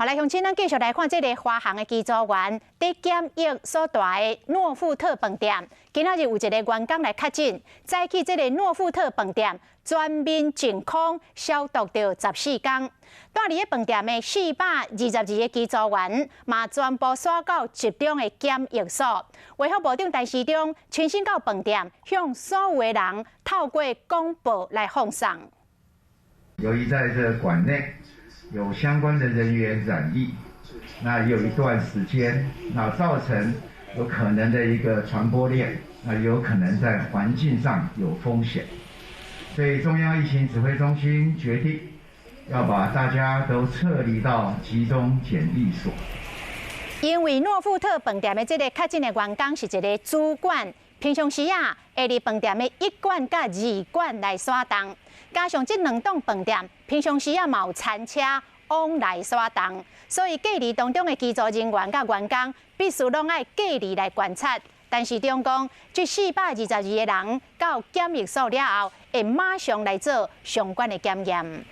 好來，鄉親，咱繼續來看這个華航的機組員佇檢疫所蹛的諾富特飯店，今仔日有一个員工來確診，早起這个諾富特飯店全面淨空消毒著14工。蹛佇个飯店的422個機組員，嘛全部徙到集中的檢疫所。衛福部長陳時中親身到飯店，向所有的人透過廣播來放送。由於在這館內有相關的人員染疫，那有一段時間，那造成有可能的一個傳播鏈，那有可能在環境上有風險，所以中央疫情指揮中心決定要把大家都撤離到集中檢疫所。因為諾富特飯店的這个確診的員工是一个主管，平常時啊會佇飯店的一館佮二館來徙動，加上這兩棟飯店平常時啊嘛有餐車往來徙動，所以隔離當中的機組人員佮員工必須攏愛隔離來觀察。陳時中講，這422個人到檢疫所了後，會馬上來做相關的檢驗。